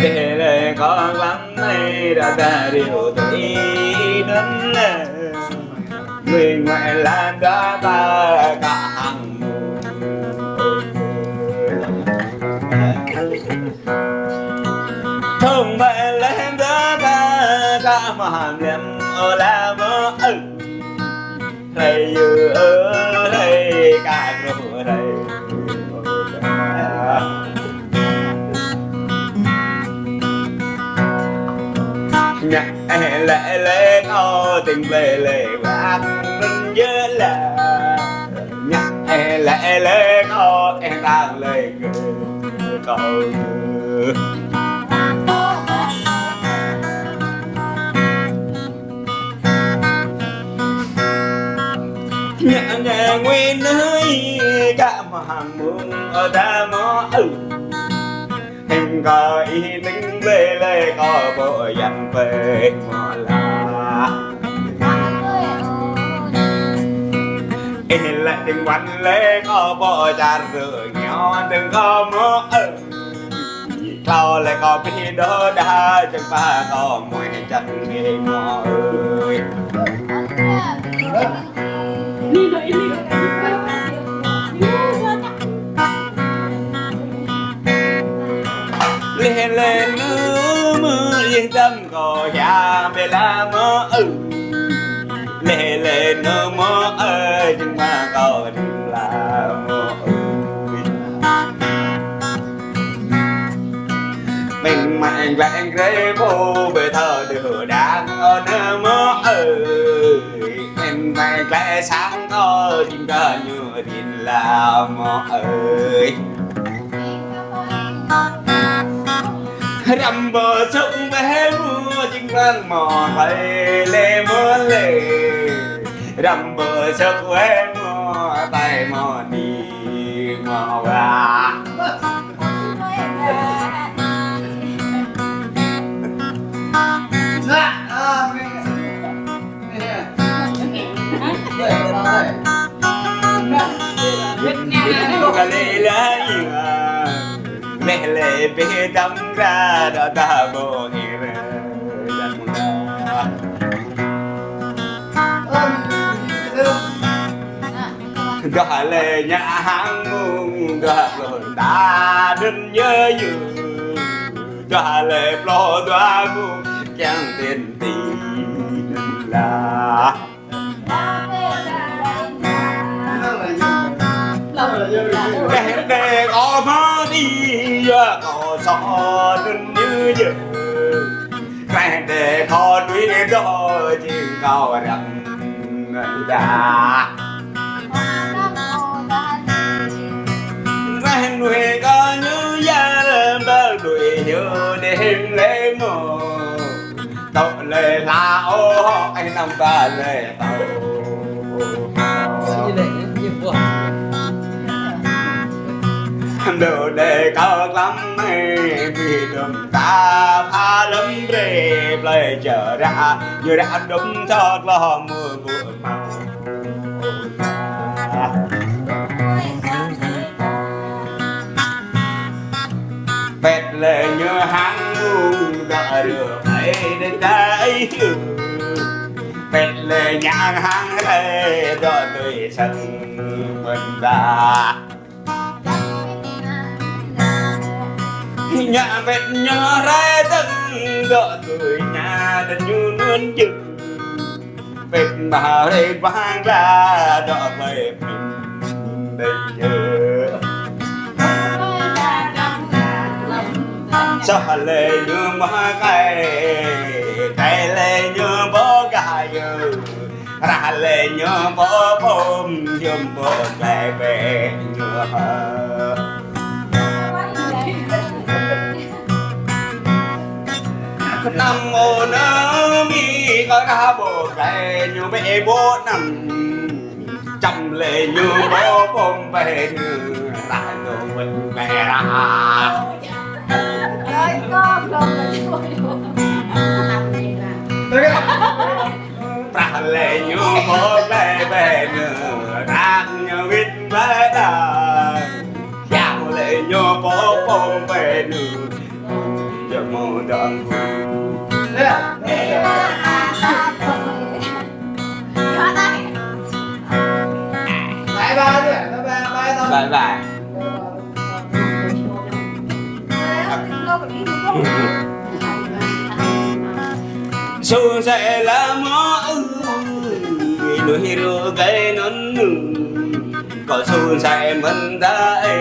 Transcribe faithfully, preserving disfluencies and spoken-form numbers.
Dêh lĕ kơ lăm anai ră ta rĭm tui anŭn lĕ. Lui ngoai lăn dŏ ta kơ hăng mơ̆ng. Thong ƀai lĕ dŏ ta kơ mơham lĕm ơ la mơ̆ ơi. Hlơi yơ ơ, hlơi ka kru hlơi. Ñă eh lĕ lĕ kâo tĭng blơi lĕ wă rơ̆n yơ la. Ñă eh lĕ lĕ kâo eh đang lĕ kơ kâo. Ñă ñă ngui nui kơ mơham mơ̆ng ơ ta mơ̆ ơi. Hăng kơ ih tĭng blơi lĕ kâo ƀu yăn pĕ mơ̆ la. Ih lĕ tĭng wăn lĕ kâo ƀu čar rơ ngiao tĭng kâo mơ̆ ơi. Klâo lĕ kâo pĭ đôč đa čang pă kâo mui čang ƀĭ mơ̆ ơi. Lĕ lĕ nư mơ̆ yeh dăm kâo hia ƀe la mơ̆ ơi. Lĕ lĕ nư mơ̆ ơi, čang mă kâo rĭm la mơ̆ ơi. Mĕn mă glăi glăi pô ƀơi thâo dơ̆ đang ơ nư mơ̆ ơi. Mĕn mă glăi sang kâo rĭm kơ ñu rĭm la mơ̆ ơi. Răm ƀơi sŏk weh mơ̆ jing răng mơ̆ tơi lĕ mơ̆ lĕ. Răm ƀơi sŏk weh mơ̆ tơi mơ̆ ni mơ̆ wa. Lĕ lĕ ƀe dăm ra đa đa ƀô ih rơ. Đa lĕ ñă hăng mơ̆ng đa ƀô đa đơ̆n yơ yơ. Đa lĕ ƀô đa ƀô kiăng tĭn tĭn la. Keh keh kâo mă đi yua kâo sŏ đơ̆n yơ yơ. Keh keh kâo đuaĭ dŏ jing kâo răm đa. Keh đuaĭ kâo ñu yơh ƀă đuaĭ yơh đeh lĕ mơ̆. Tŏ lĕ hla ôh, ih năm ba lĕ tŏ. Đơ đe kâo lăm mĕ, ƀĭ đơ̆m ta pha lơ̆m brơi, plơi čơ ră, ñu ră đơ̆m tŏ lŏ mơ̆ ƀu mâo. Rơmai đơi ta ai hyu, pĕt lĕ ñang hăng rai dŏ tui sang mơ̆n ta. Ñă pĕt ñu rai dơ̆ng dŏ tui ñă đah ñu nun jơ̆ng. Pĕt mă rai bang la dŏ rai pĕt đơi jơ̆. Soh lĕ ñu mă kai, kai lĕ ñu pô kai yơh. Rah lĕ ñu pô pôm, yôm pô kai pĕ ñu hă. Năm ô nơ mi kơ rah pô kai ñu bĕ pô năm. Čăm lĕ ñu pô pôm pĕ ñu rah ñu wơ̆t pĕ rah. Prah lĕ ñu pô pĕ pĕ ñu rah ñu wĭt pĕ đah. Yap lĕ ñu pô pôm pĕ ñu. Jơmô dơ̆ng. Bye bye. Bye bye. Sung sai la mo ư, lu hi ru gai non nu. Kâo sung sai mơ̆n ta ê.